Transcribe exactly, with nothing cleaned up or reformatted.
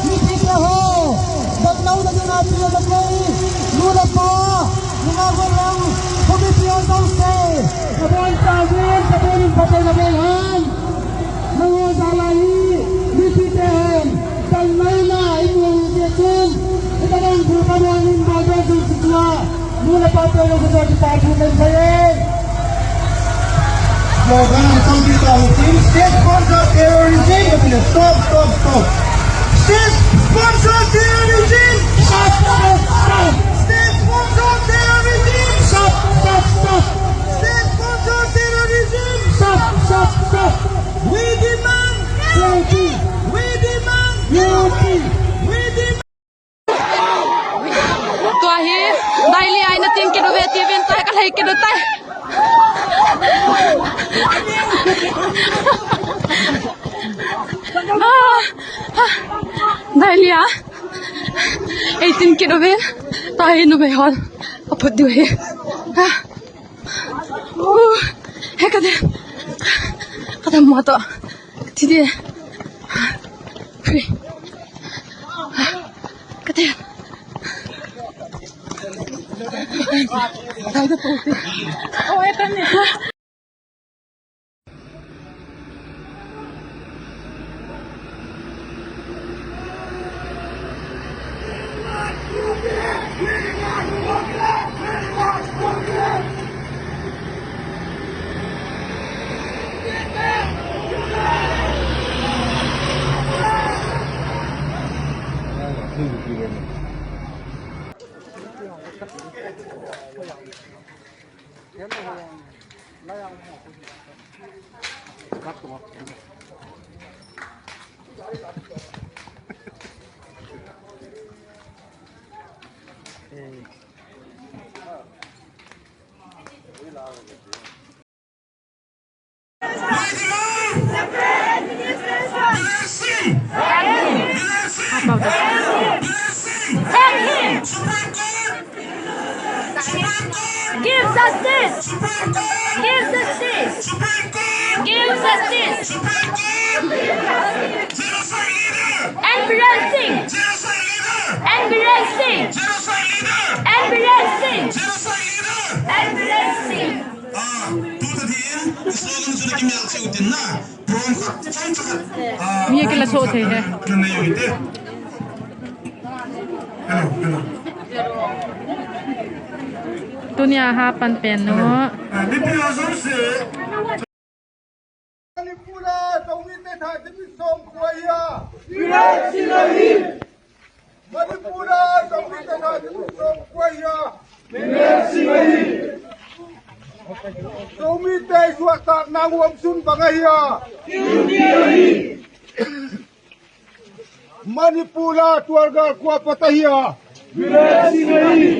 ꯅꯨꯄꯤꯁꯦ ꯍꯣ, ꯗꯛ ꯂꯧꯗꯗꯨꯅ ꯄꯤꯔꯕ ꯀꯣꯏ, ꯂꯨꯂꯄꯥ, ꯅꯨꯡꯉꯥꯏꯕ ꯂꯝ, ꯈꯨꯃꯤꯠꯄꯤꯌꯣ ꯇꯧꯁꯦ꯫ ꯅꯕꯣꯏ ꯆꯥꯎꯕꯤ, ꯅꯕꯣꯏ ꯐꯠꯇ, ꯅꯕꯣꯏ ꯍꯥꯟ, ꯅꯉꯣ ꯖꯥꯂꯥꯏ, ꯅꯨꯄꯤꯁꯦ ꯍꯣ, ꯗꯛ ꯂꯧꯅ ꯏꯃꯨꯡ ꯏꯆꯦꯁꯨ, ꯏꯇꯔꯪ ꯈꯨꯕ ꯃꯣꯏ ꯏꯃꯨꯡ ꯕꯥꯖꯔ ꯁꯨ ꯁꯤꯀꯂꯥ, ꯃꯨꯅ ꯄꯥꯇ꯭ꯔ ꯂꯧꯕꯗ ꯗꯤꯄꯥꯔꯠꯃꯦꯟ ꯂꯩꯖꯔꯦ꯫ Slogan, some people who think state-sponsored terrorism, but stop, stop, stop. State-sponsored terrorism, stop, stop, stop. State-sponsored terrorism, stop, stop, stop. State-sponsored terrorism, stop, stop, stop. We demand unity. We demand unity. We demand Tua hi, Daili aina tin ke do ve ti vin tai ka lei ke do tai. Ah, ah, Daili a. Ei tin ke do ve. Tai nu ve hon. Apot du he. Ah. Uh, he kade. Kade mo to. Tide. Free. Kade. Oh, he kade. Give justice! Give justice! Give justice! Biren Singh! Genocide leader! N Biren Singh! Genocide leader! N Biren Singh! Genocide leader! N Biren Singh! Ah, tu ta din, slogan chu na kimel cheu tin na. Prom khat, prom khat. Ah, mi ke la so the he. Hello, hello. Tunia ha pan pen no. Ah, mi pi azum se. Manipur a Zomi te thah ding sawm kua hi a. Biren Singh ahi. Manipur a Zomi te thah ding sawm kua hi a. Biren Singh ahi. Zomi te suahtakna uam sun bang ahi a. Manipur a tualgal kua pat ahi a. Biren Singh ahi.